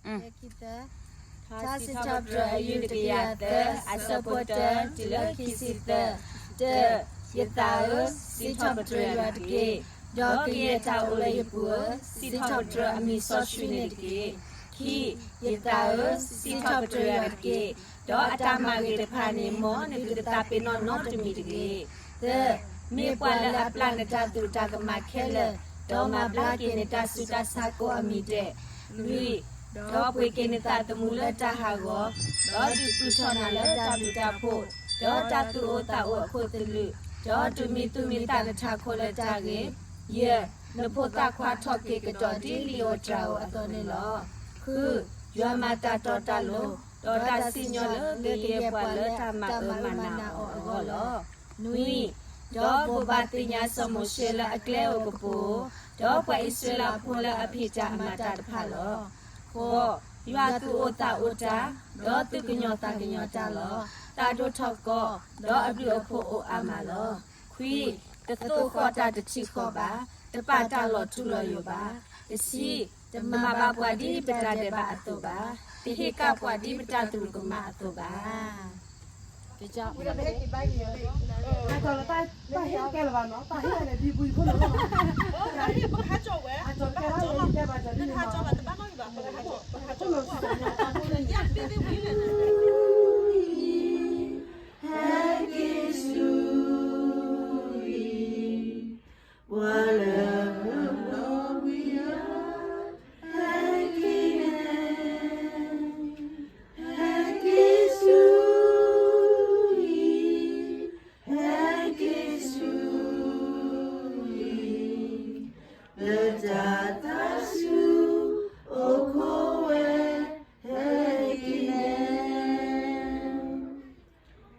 ခံသၢ, ထါစံးထီၣ်ပတြၢၤအယုၢ်တကယၤသၢ အဆၢဖိတၢ တုၤလၢခံဆံသၢ, တၢ, ယသးဧၢ, စံးထီၣ်ပတြၢၤယွၤတက့ၢ်, ဒီးကယဲၢ်တၢ်အိၣ်လၢယပူၤဧၢ, စံးထီၣ်ပတြၢၤအမံၤစီဆှံန့ၣ်တက့ၢ်. ခံ, ယသးဧၢ, စံးထီၣ်ပတြၢၤယွၤတက့ၢ်, ဒီးအတၢ်မၤဂ့ၤတဖၣ်န့ၣ် မ်နကဒုးသးပ့ၤနီၣ်နီတမံၤတဂ့ၤ. သၢ, မ့ၢ်ပှၤလၢအပျၢ်နတၢ်သူၣ်တၢ်ကမၣ်ခဲလၢာ်, ဒီးမၤဘျါက့ၤနတၢ်ဆူးတၢ်ဆါကိးအမံၤဒဲး, လွံၢ်, ဒီးပှ့ၤက့ၤနသးသမူလၢတၢ်ဟးဂီၤ, ဒီးဒုးသူၣ်ထီၣ်နၤလၢတၢ်ဘျုးတၢ်ဖှိၣ်, ဒီးတၢ်သူၣ်အိၣ်သးအိၣ်အခိၣ်သလုး, ဒီးတုၤမံသူၣ်မံသးနထးခိၣ်လၢတၢ်ဂ့ၤ, ယဲၢ်, နဖိသၣ်ခွါထီၣ်က့ၤကတီၤဒ်လံာ်ဧိၤတြၤဧိၤအသိးန့ၣ်လီၤ. ဃု, ယွၤမၤတၢ်တီတၢ်လိၤ, ဒီးတၢ်စံၣ်ညီၣ်လၢကယဲၢ်ပှၤလၢတၢ်မၤအၢမၤနးအီၤအဂီၢ်လီၤ. နွံ, ဒီးဘိးဘၣ်သ့ၣ်ညါစီၤမိၤၡ့လၢအကျဲဧိၤကပူၤဧိၤ, ဒီးပှၤအံၣ်စရ့လးဖိလၢအဖံးတၢ်မၤတၢ်တဖၣ်လီၤ. ဃိး, ယွၤသူၣ်အိၣ်သးအိၣ်တၢ်, ဒီးသူၣ်ကညီၤသးကညီၤတၢ်လီၤ. သးဒိၣ်ထီၣ်ကီ, ဒီးအဘျုးအဖှိၣ်အိၣ်အါမးလီၤ. ခွံ, တသိၣ်ဃီၣ်တၢ်တထံၣ်ဃီဘၣ်, တပာ်တၢ်လီၤထူလီၤယိာ်ဘၣ်. တဆံ, တမၤဘၣ်ပှၤဒ်ပတၢ်ဒဲးဘးအသိးဘၣ်, တဟ့ၣ်ကၣ်ပှၤဒ်ပတၢ်သရူးကမၣ်အသိးဘၣ်. ဟဲက့ၤဆူယၤ, ပှၤလၢအလီၤဘှံးယၤ, ဟဲက့ၤန့ၣ်, ဟဲက့ၤဆူယၤ, ဟဲက့ၤဆူယၤ, လၢတၢ်သးဆူၣ်အိၣ်ခိးဝဲ, ဟဲက့ၤန့ၣ်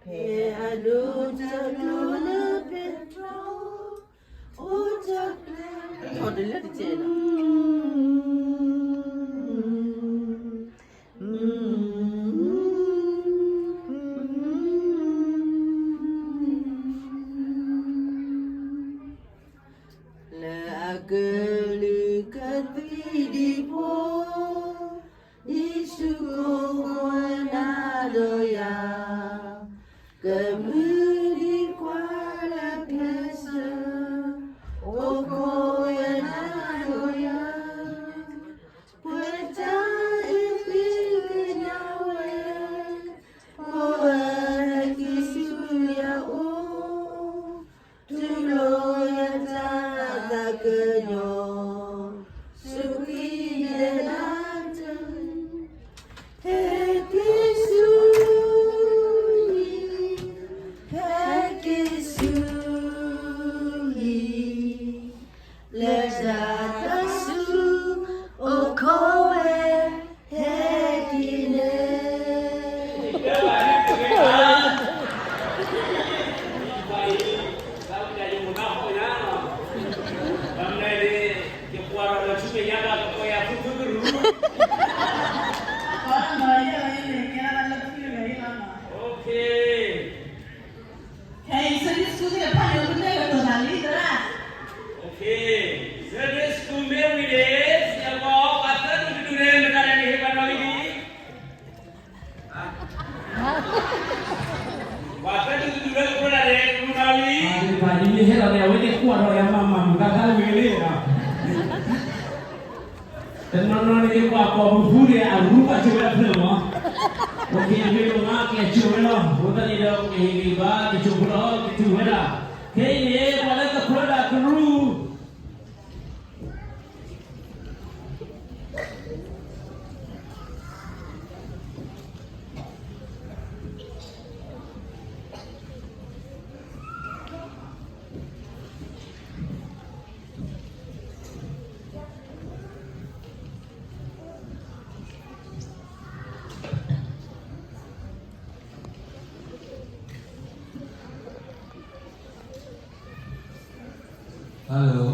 ဖဲအဒိတၢ်ကျိၤလၢပဲတြီ, အိၣ်တၢ်ကျဲ, ထီၣ်တလဲတကဲးလီၤ. လၢအကလုၢ်ကသံၣ်ဒံးဖိ, ဒ်ဆူၣ်ကိၢ်ဝဲနၤဒီးယၤ, ကမုၢ်နံၤကွၢ်လၢကျဲစၢး, အိၣ်ခိးဝဲနၤဒီးယၤ, ပှဲၤတၢ်အ့ၣ်ဃ့ကညးဝဲ, ဖိဝဲဟဲက့ၤဆူယၤအိၣ်, တူၢ်လိာ်ယတၢ်သးကညီၤ, ဆူဃံဒဲးနၤတၢ်, ဟဲက့ၤဆူယၤ, ဟဲက့ၤဆူယၤ, လၢတၢ်သးဆူၣ်အိၣ်ခိးဝဲ, ဟဲက့ၤန့ၣ် Okay, Sunday school သ့ၣ်တဖၣ်န့ၣ် ပတဲကတိၤတၢ်လံသရၣ်. Okay, Sunday school မ့ၢ်ဝံၤန့ၣ် စံးဘၣ်ပှၤသၢဒူၣ်တဒူၣ်န့ၣ် မတၤလဲၣ်န့ၣ် ဟ့ၣ်ပှၤနီၣ်ဂံၢ်ဒံး, ပှၤသၢဒူၣ်တဒူၣ်လၢကဖျိတၢ်န့ၣ် ကရူၢ်နီၣ်ဂံၢ်, ပှၤဒ်န့ၣ်ဟဲလီၤန့ၣ် အဝဲသ့ၣ်ကွၢ်ထီၣ်ယၤမၤမၤမုာ်တၢ်ခါဝံၤလံ. တနီၤနီၤန့ၣ် ပှၤကိးပူၤဖုန့ၣ် အရူဘၣ်ကၠိဝဲဒၣ်ဖျၢၣ်မး, ပက့ၤမ့ၢ်ကမၤကဲကၠိဝဲလီၤ, အဃိသတးန့ၣ်ဒီး ကဟ့ၣ်ဂံၢ်ဘါကၠိဖိလီၤ ကတုၤဝဲဒၣ်, ခဲအံၤန့ၣ် ပှၤလၢကဖျိဒၣ်ကရူၢ် Hello,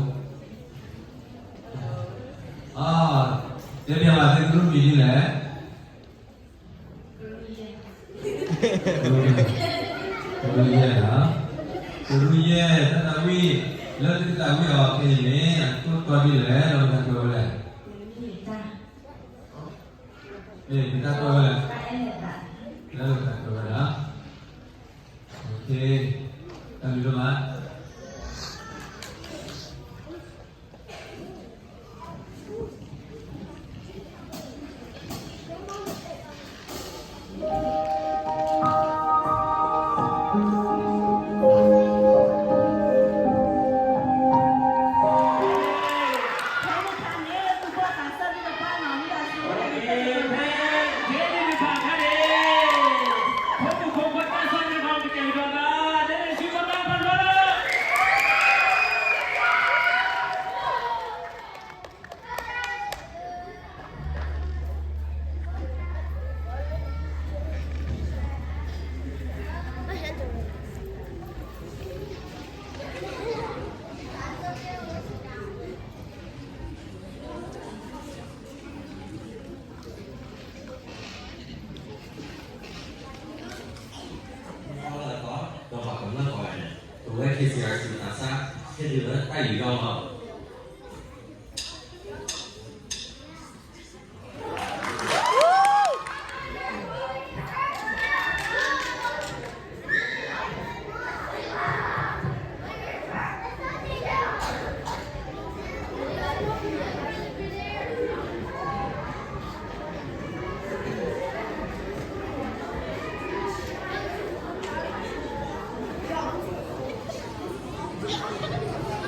တဲဘၣ်သုကရူၢ်မံၤဒ်လဲၣ်. ကရူၢ်ယဲၢ်, ကရူၢ်ယဲၢ် တၢ်သးဝံၣ်, လၢသုကသးဝံၣ်အီၤခဲအံၤန့ၣ် အခိၣ်တီဒ်လဲၣ် ဒီးမတၤကွဲးဝဲလဲၣ်. မ့ၢ်ပတၢ်ကွၢ်ဝဲလဲၣ်, လၢတၢ်ကွၢ်ဝဲဒၣ်, တၢ်လုၢ်လီၤမး. ဒီးပှၤကမျၢၢ်အံၤန့ၣ် ပဝဲ ခ့စံးအၢၣ်စံး သးစၢ် ဟ့ၣ်ဒုးလၢတၢ်ယူးယ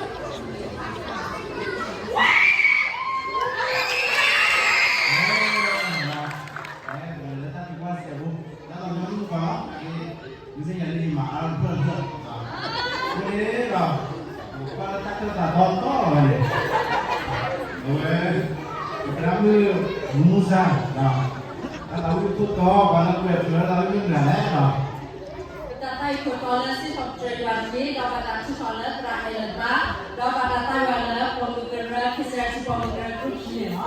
ီၣ်လီၤ. အဝဲ ပသရၣ်မုၣ်မူစါ, တၢ်သးဝံၣ်ခိၣ်တီ ပှၤလၢကွဲးကျၢၤတၢ်လၢမုၢ်နၤလဲၣ်လီၤ. ပတၢ်သးဝံၣ်ခိၣ်တီလၢစ့ၢ်ကီးတြဲၤယွၤတက့ၢ်, ဒီးပတၢ်ထုကဖၣ်လၢသရၣ်အဲၣ်လၢသး, ဒီးပတၢ်သးဝံၣ်လၢပိာ်မုၣ်ကရၢ, ခ့စံးအၢၣ်စံး ပိာ်မုၣ်ကရၢ ကရူၢ်ခံန့ၣ်လီၤ.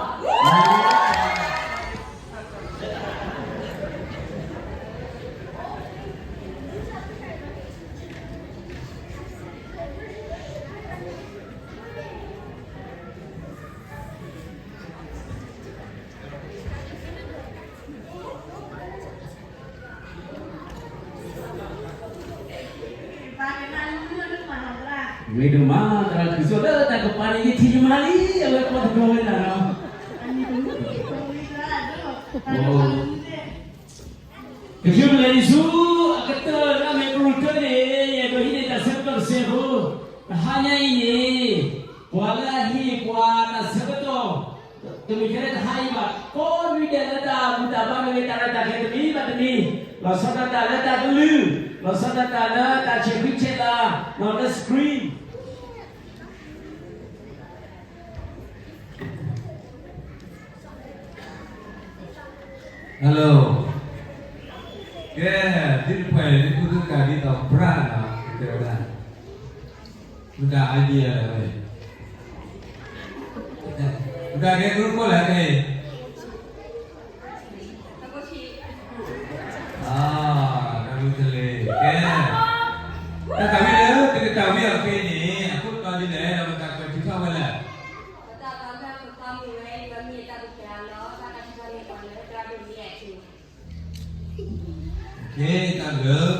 မ့ၢ်ဒိၣ်မး သရၣ် တုၤဆိလၢတၢ်ကပၤန့ၣ် ယထံၣ်ယမါလံ, အဝဲကွၢ်တဘျီဝဲဒၣ်လီၤ. ကဆူးပလဲၤဒံးဆူ အကတၢၢ်လၢအမ့ၢ်ကရူၢ်တၢန့ၣ် ယအဲၣ်ဒိးဟံးန့ၢ်တၢ်ဆၢကတီၢ်တစဲးဖိ, တဟါညါအံၤန့ၣ် ပှၤလၢအဟ့ၣ်ပှၤတၢ်ဆၢကတီၢ် တမ့ၢ်ထဲတဟါအံၤဘၣ်, ကိးနွံဒဲးလၢတၢ်ဘူၣ်တၢ်ဘါမ့ၢ်ဂ့ၤ တၢ်ရဲၣ်တၢ်ကျဲၤတမံၤဘၣ်တမံၤ, လီၤဆီဒၣ်တၢ်လၢတၢ်ကလုၢ်, လီၤဆီဒၣ်တၢ်လၢတၢ်ဆဲးဃံဆဲးလၤ, လီၤလၢ screen. Hello. ကဲ, ဒ်တဖၣ်အံၤ ဒ်ဖိသၣ်ကးဒ်သိး brand နီၤ, ကဲဝဲဒၣ် မတၤ idea လဲၣ်ဝဲ, မတၤကဲကရူၢ်ခိၣ်လဲၣ်န့ၣ်, အ, တၢ်ဝံတလ့ၤ, ကဲ, တၢ်သးဝံၣ်လၢသုကသးဝံၣ်အီၤဖဲန့ၣ် အခိၣ်တီဒ်လဲၣ် ဒီးပတၢ်ကွဲးထုးထီၣ်ဝဲလဲၣ်. ပတၢ်သးဝံၣ်အခိၣ်တီမ့ၢ်ဝဲ ယွၤမ့ၢ်တၢ်ဘျုးဖျါလီၤ, တၢ်ကီတၢ်ခဲလၢာ်လၢပတၢ်ဒိးန့ၢ်အထံး. ကဲ, တၢ်ဘျုး